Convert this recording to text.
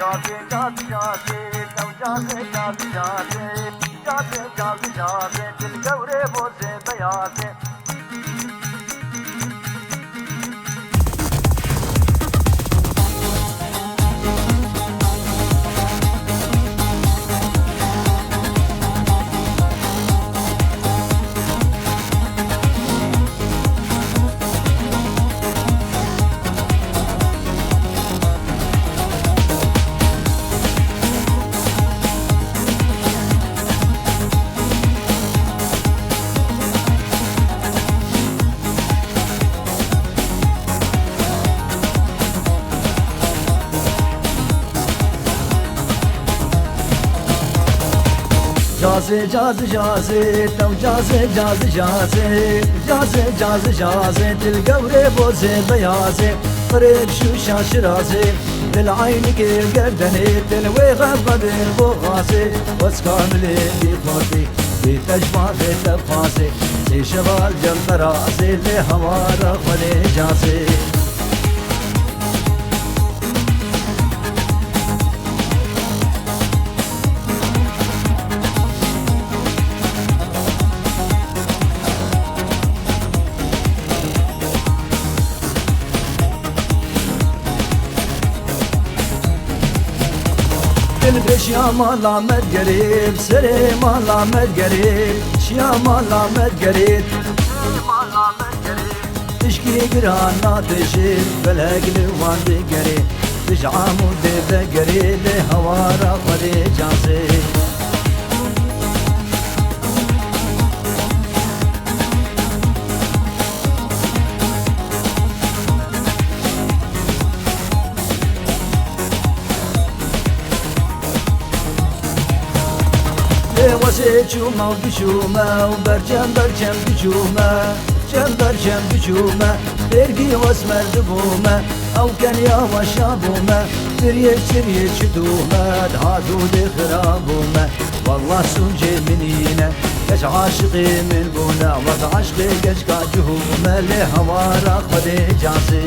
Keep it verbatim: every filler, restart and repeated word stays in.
Cazê, cazê, cazê, ew cazê, cazê, cazê, cazê, cazê, cazê, dil gewrê bozê beyazê. Cazê, cazê, cazê, tew cazê, cazê, cazê. Cazê, cazê, cazê, dil gewrê bozê beyazê. Qirêk şûşa şirazê, dil eynikê gerdenê, dil wê xeqedê boxazê. Wez kamilê bî xortî, bî tecma vê tevxazê. Sê şeval cem terazê, lê hewara xwedê cazê. Dil bê şiya mala me digerê, bi serê mala me digerê, şiya mala me digerê. Tişkî giran nadêjê, belek li wan digerê. Tij Amûdê vegerê, lê hewara xwedê cazê. Lê wezê çûme û diçûme û berçem berçem diçûme, çem berçem diçûme, pêrgî wez merdibûme, ew keniya weşa bûme, çiriyê çiriyê çi dûme, diha dûdê xira bûme. Wallah sûcê min îne, keç aşiqê min bûne, wez aşqê keçka cihûme, lê hewara xwedê cazê.